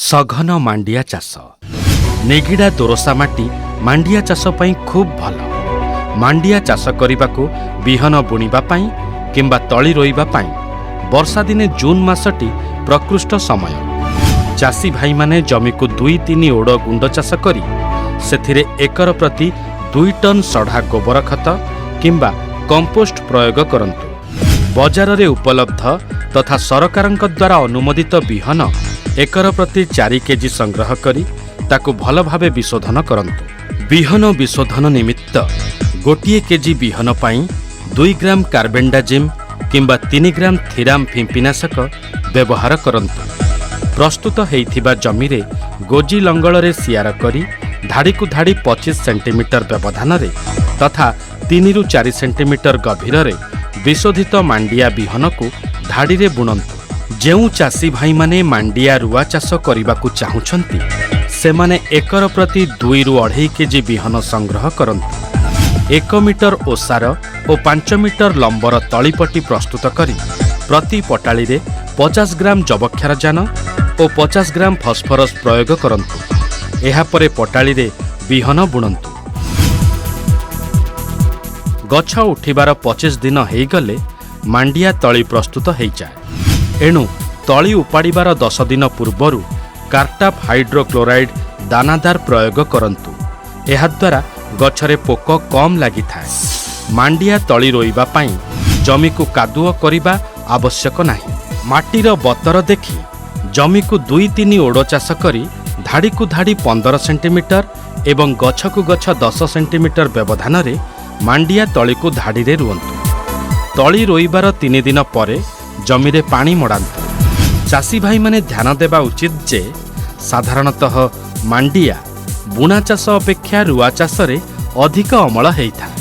ସଘନ ମାଣ୍ଡିଆ ଚାଷ। ନିଗିଡ଼ା ଦୋରସା ମାଟି ମାଣ୍ଡିଆ ଚାଷ ପାଇଁ ଖୁବ୍ ଭଲ। ମାଣ୍ଡିଆ ଚାଷ କରିବାକୁ ବିହନ ବୁଣିବା ପାଇଁ କିମ୍ବା ତଳି ରୋଇବା ପାଇଁ ବର୍ଷା ଦିନେ ଜୁନ୍ ମାସଟି ପ୍ରକୃଷ୍ଟ ସମୟ। ଚାଷୀ ଭାଇମାନେ ଜମିକୁ 2-3 ଓଡ଼ ଗୁଣ୍ଡ ଚାଷ କରି ସେଥିରେ ଏକର ପ୍ରତି 2 ଟନ୍ ସଢ଼ା ଗୋବର ଖତ କିମ୍ବା କମ୍ପୋଷ୍ଟ ପ୍ରୟୋଗ କରନ୍ତୁ। ବଜାରରେ ଉପଲବ୍ଧ ତଥା ସରକାରଙ୍କ ଦ୍ୱାରା ଅନୁମୋଦିତ ବିହନ ଏକର ପ୍ରତି 4 କେଜି ସଂଗ୍ରହ କରି ତାକୁ ଭଲ ଭାବେ ବିଶୋଧନ କରନ୍ତୁ। ବିହନ ବିଶୋଧନ ନିମିତ୍ତ 1 କେଜି ବିହନ ପାଇଁ 2 ଗ୍ରାମ କାର୍ବୋଣ୍ଡାଜିମ୍ କିମ୍ବା 3 ଗ୍ରାମ ଥିରାମ ଫିମ୍ପିନାଶକ ବ୍ୟବହାର କରନ୍ତୁ। ପ୍ରସ୍ତୁତ ହେଇଥିବା ଜମିରେ ଗୋଜି ଲଙ୍ଗଳରେ ସିଆର କରି ଧାଡ଼ିକୁ ଧାଡ଼ି 25 ସେଣ୍ଟିମିଟର ବ୍ୟବଧାନରେ ତଥା 3ରୁ 4 ସେଣ୍ଟିମିଟର ଗଭୀରରେ ବିଶୋଧିତ ମାଣ୍ଡିଆ ବିହନକୁ ଧାଡ଼ିରେ ବୁଣନ୍ତୁ। ଯେଉଁ ଚାଷୀ ଭାଇମାନେ ମାଣ୍ଡିଆ ରୁଆ ଚାଷ କରିବାକୁ ଚାହୁଁଛନ୍ତି, ସେମାନେ ଏକର ପ୍ରତି 2ରୁ 2.5 କେଜି ବିହନ ସଂଗ୍ରହ କରନ୍ତୁ। 1 ମିଟର ଓସାର ଓ 5 ମିଟର ଲମ୍ବର ତଳିପଟି ପ୍ରସ୍ତୁତ କରି ପ୍ରତି ପଟାଳିରେ 50 ଗ୍ରାମ ଯବକ୍ଷାରଜାନ ଓ 50 ଗ୍ରାମ ଫସ୍ଫରସ୍ ପ୍ରୟୋଗ କରନ୍ତୁ। ଏହାପରେ ପଟାଳିରେ ବିହନ ବୁଣନ୍ତୁ। ଗଛ ଉଠିବାର 25 ଦିନ ହେଇଗଲେ ମାଣ୍ଡିଆ ତଳି ପ୍ରସ୍ତୁତ ହେଇଯାଏ। ଏଣୁ ତଳି ଉପାଡ଼ିବାର 10 ଦିନ ପୂର୍ବରୁ କାର୍ଟାପ୍ ହାଇଡ୍ରୋକ୍ଲୋରାଇଡ୍ ଦାନାଦାର ପ୍ରୟୋଗ କରନ୍ତୁ। ଏହାଦ୍ୱାରା ଗଛରେ ପୋକ କମ୍ ଲାଗିଥାଏ। ମାଣ୍ଡିଆ ତଳି ରୋଇବା ପାଇଁ ଜମିକୁ କାଦୁଅ କରିବା ଆବଶ୍ୟକ ନାହିଁ। ମାଟିର ବତର ଦେଖି ଜମିକୁ 2-3 ଓଡ଼ ଚାଷ କରି ଧାଡ଼ିକୁ ଧାଡ଼ି 15 ସେଣ୍ଟିମିଟର ଏବଂ ଗଛକୁ ଗଛ 10 ସେଣ୍ଟିମିଟର ବ୍ୟବଧାନରେ ମାଣ୍ଡିଆ ତଳିକୁ ଧାଡ଼ିରେ ରୁଅନ୍ତୁ। ତଳି ରୋଇବାର 3 ଦିନ ପରେ ଜମିରେ ପାଣି ମଡ଼ାନ୍ତୁ। ଚାଷୀ ଭାଇମାନେ ଧ୍ୟାନ ଦେବା ଉଚିତ ଯେ ସାଧାରଣତଃ ମାଣ୍ଡିଆ ବୁଣା ଚାଷ ଅପେକ୍ଷା ରୁଆ ଚାଷରେ ଅଧିକ ଅମଳ ହେଇଥାଏ।